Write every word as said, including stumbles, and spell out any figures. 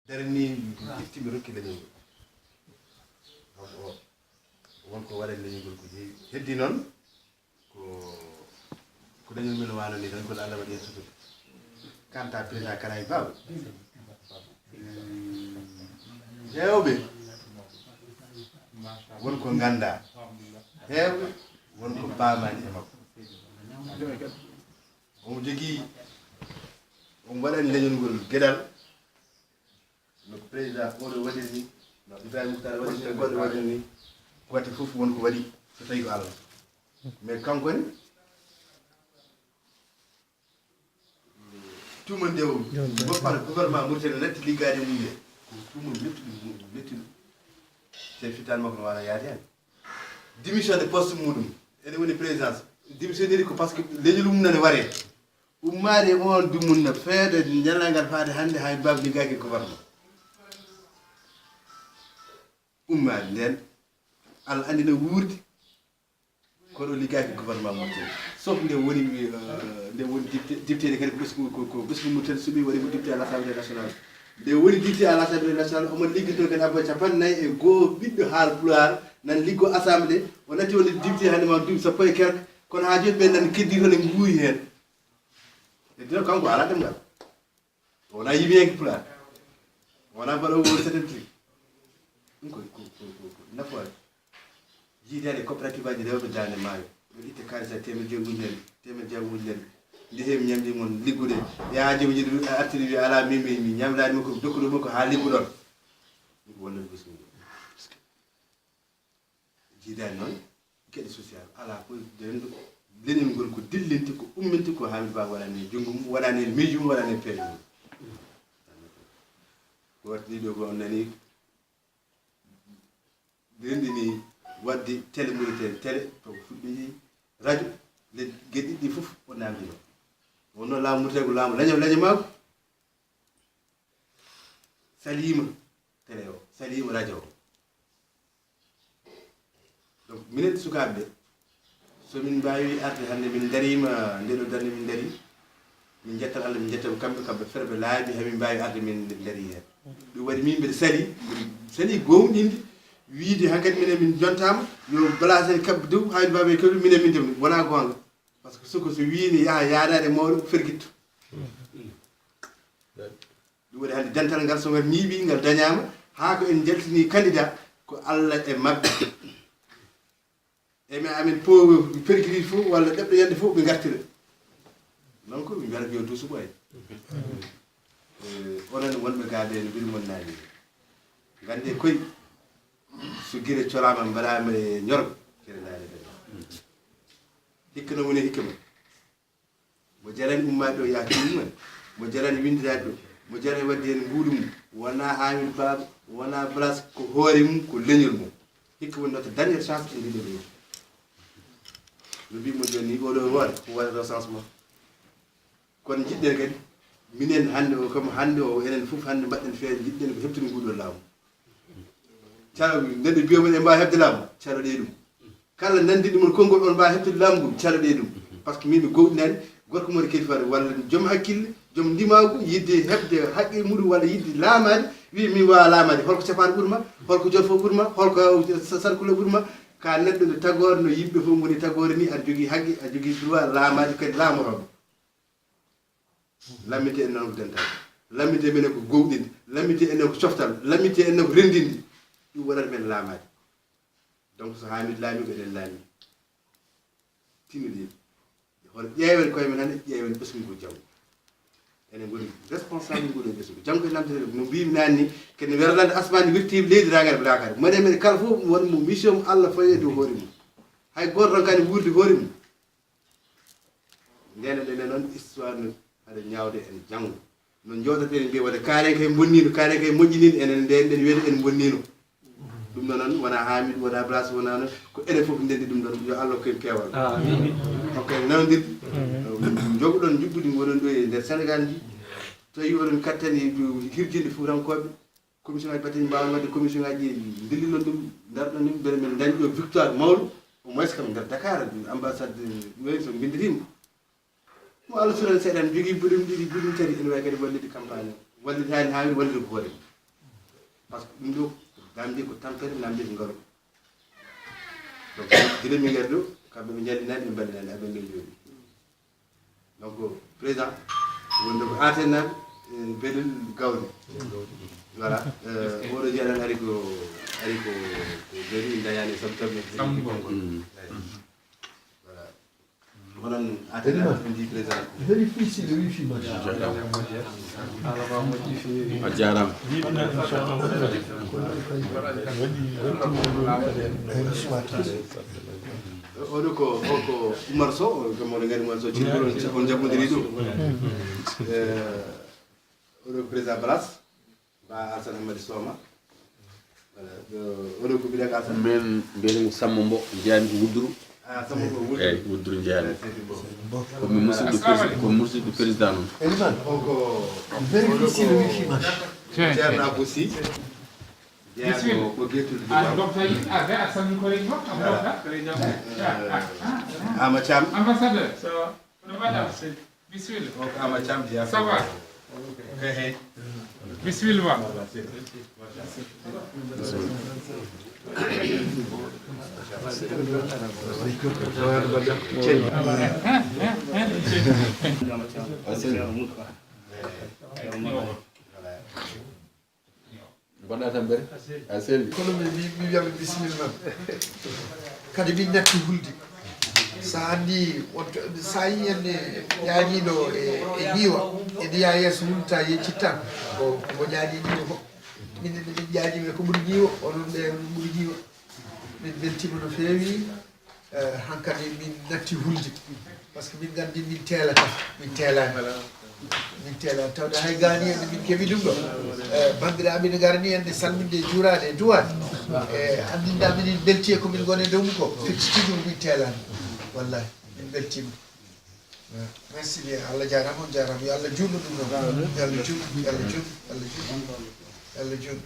Darani mi ƴetti mi rokki leñol ngol. Donc o won ko waɗani leñol ngol ko heewi. Heddi noon ko ko leñol men waano ni tan ko Allah waɗi heen sutude. Kanta président Karaye Ba heewɓe won ko ngannda, heewɓe won ko paamaani e makko. Omo jogii, omo waɗani leñol ngol geɗal no président oɗo waɗiri ni, no Ibrahima Moutar waɗiri ni, goɗɗo waɗiri ni. Watti fof won ko waɗi so tawi ko Allah. Mais kanko ne tuuma nde o goppal gouvernement Mauritanie natti liggaade mum nde ko tuuma mettuɗo mettuɗo. Te fittaani makko no waano yaade heen. Démission de poste muɗum ene woni présidence, démissionnaire ko parce que leñol mum nane waree. Ummaade e oon dumunna feede ñallangal faade hannde hay baaba liggaaki gouvernement. Ummaade ndeen Allah anndi no wuurdi. Kono liggaaki gouvernement Mauritanie sauf nde woni nde woni député kadi ko ɓesngu ko ɓesngu Mauritanie suɓi waɗi ko député à l'Assemblée nationale. Nde woni député à l'Assemblée nationale omo liggitoo kadi abba capanɗe nayi e goo ɓiɗɗo haal pulaar nan liggo assemblée. O natti wonde député hannde ma duuɓi sappo e kerka. Kono haa jooni ɓen nan keddi toon e nguuyi heen. E dino kanko alaa ɗemngal. O wonaa yimiyanke pulaar. O wonaa mbaɗoowo woni sedentri. Ɗum ko ko ko ko nafoore. Jiidaade coopérative aji rewɓe daande maayo. Yo itte kaalis a teemeɗ jeego ujunere teemeɗ jeego ujunere. Nde heewi ñamde mon liggude. Yaha jomi jiɗi artiri wi alaa mimi mi ñamlaani mo ko dokkuɗo mo ko haa ligguɗon. Ɗum ko wonde bismi. Jiidaani noon geɗe social alaa ko renndo leñol ngol ko dillinti ko umminti ko Hamidou Ba waɗani e junngo mum waɗani e miijo mum waɗani e peeje mum. Ko waɗi ɗiɗo ko on nani renndini waɗde télé Mauritanie télé to fuɗɗi radio. Geɗe ɗiɗi fof o namdino wonno laamu Mauritanie ko laamu leño leño maako. Saliima télé o saliima radio o. Donc minen sukaaɓe ɓe somin mbaawi arde hannde min ndariima nde ɗo darnde min ndari. Min njettan Allah min njettan kamɓe kamɓe ferɓe laabi hamin mbaawi arde min ndari heen. Ɗum waɗi min mbiɗa sali mbiɗa sali gomɗinde wiide hankadi minen min jontaama yo balasen kaɓɓe dow hayno mbaawi kaɓɓe minen min ndemni wonaa goonga. Parce que soko so wiini yaha yaadaade mawɗo fergitto. Ɗum waɗi hannde dental ngal so ngal ñiiɓi ngal dañaama haa ko en njaltini candidat ko Allah e maɓɓe. E mais amin poowi pergiri fof walla ɗeɓɗo yande fof ɓe ngartira. Donc mi mbiyata ko yo duusu ɓoye. Onon wonɓe gaaɓe no mbiri mon naani. Ngannde koy so gire coraama mbaɗaama e ñorgo kere naani ɓe. Hikka no woni hikka mum. Mo jarani ummaade ɗo yaaki ɗum en mo jarani winndiraade ɗo mo jarani waɗde heen mbuuɗu mum wonaa haamil baaba wonaa blas ko hoore mum ko leñol mum. Hikka woni notre dernière chance e ndiɗo leydi. No mbiimi jooni ni oɗo woore ko waɗata changement. Kono njiɗɗen kadi minen hannde o comme hannde o enen fof hannde mbaɗɗen feere njiɗɗen ko heɓtude nguɗo laamu. Calo neɗɗo mbiya mon en mbawi heɓde laamu caloɗe ɗum. Kala nandiɗo mon konngol on mbawi heɓtude laamu ngu caloɗe ɗum. Par ce que min mi gowɗinani gorko mon kadi fare walla joom hakkille joom ndimagu yidde heɓde haqqe muɗum walla yidde laamaade wi min wawa laamaade holko capan ɓuurma holko jolfo ɓuurma holko sarkula ɓuurma. Ka neɗɗo nde tagore no yimɓe fof goni tagore ni aɗa jogui haqqe aɗa jogui droit laamaade kadi laamoroɓe. Lammite en noon ko dental. Lammite menen ko gowɗinde. Lammite en noon ko coftal. Lammite en noon ko renndinde. Ɗum waɗata men laamaade. Donc so haamii laamii ko eɗen laamii. Tinnoɗen. Hono ƴeewen koye men hannde ƴeewen ɓesngu ngu janngo. Enen ngoni responsable nguɗo ɓesngu janngo e lamtete no mbiimi naanni kene werlande asmaani wirtiiɓe leydi rangare ko laakare mone men kala fof won mo mission mo Allah fawi e dow hoore mum. Hay gooto ronkani wuurde hoore mum. Ndene ɗene noon histoire no aɗa ñaawde en janngo no jooɗaten mbiya wade kaaren kay bonnino kaaren kay moƴƴinino enen nden ɗen wiyata en bonnino. Ɗum ɗo noon wona haamidu wona place wona noon ko enen fof ndendi ɗum ɗon yo allah ken keewal. Ok nanondir. Jogoɗon juɓɓudi ngoɗon ɗo e nder sénégal ndi tawi oɗon kattani hirjinde fuutankooɓe. Commission ngaji batte min mbaawa waɗde commission ngaji ndillilon ɗum ndarɗon ɗum mbele min dañi ɗo victoire mawɗo. Au moins kam nder dakar ambassade ɗum so mbinditima. Mo allah suuɗan seeɗa mi jogii buɗum ɗiɗi buɗum tati ene wawi kadi wallide campagne wallide hani hawiri wallide ko hoore. Par ce que ɗum ɗo, namdi ko tampere, namdi ko ngalu. Donc, gila min ngari ɗo, kamɓe ɓe njallinaani, ɓe mbaɗinaani, aɓe ɓe jooɗi. Donc, président, wonde ko antenne, eh, belel gawri. Voilà. Eh, oɗo jeeɗan ari ko, ari ko, ko jooɗi, dayani sabu tabi. Sambo. Voilà. Onon antenne, on dit président. Vérifie si le wifi marche. A jaaraama. Oɗo ko, o ko Oumar Sow, o ko moɗo ngari Oumar Sow, cikkol on, on jaɓɓodiri ɗum. Eh, oɗo ko président Balas, ba Alsan Hamadi Soma. Voilà, ɗo, oɗo ko mbiɗa ka Alsan. Min mbiyetee ko Sambo Mbo, jeyaani ko Wudduru. Ah, Sambo Mbo Wudduru. Eeyi, Wudduru jeyaani. Ko mi musidɗo prési-, ko musidɗo président noon. Eliman, O ko, vérifie si le wifi marche. Ceerno Abou Sy. Jeyaa ko, ko Gertrude Dubaw. Docteur Yves, avec Assane Kouré, docteur. Ama Thiam. Ambassadeur. Ça va? Hono mbaɗɗa? Bisimilla. O ko Ama Thiam jeyaa. Ça va? Ehe. Bisimilla. Mbaɗa tampere? A selli. Kono mi mi mi wiyaɓe bisimilla man. Kadi min natti hulde. Sa andi on, sa yi en jaajiɗo e e ñiiwa, e ndiya yeeso hulta yeccittan. Ko ko jaajiɗiɗo ko. Min min jaajiɓe ko ɓuri ñiiwa, onon ɓe on ɓuri ñiiwa. Min beltima no feewi. Eh, hankadi min natti hulde. Par ce que min gandi min teelata, min teelani. Min teelani tawde hay gani en min keɓi ɗum ɗo. Eh, bandiraɓe ne garani en de salminde e juurade e duwade. Eh, andinda minen belti e ko min goni e dow mum ko. Firti tigi min teelani. Wallahi min beltima. Eh, merci bien. Allah jarama, on jarama. Yo Allah juutnu ɗum ɗo. Yo Allah juutnu, yo Allah juutnu, yo Allah juutnu. Yo Allah juutnu.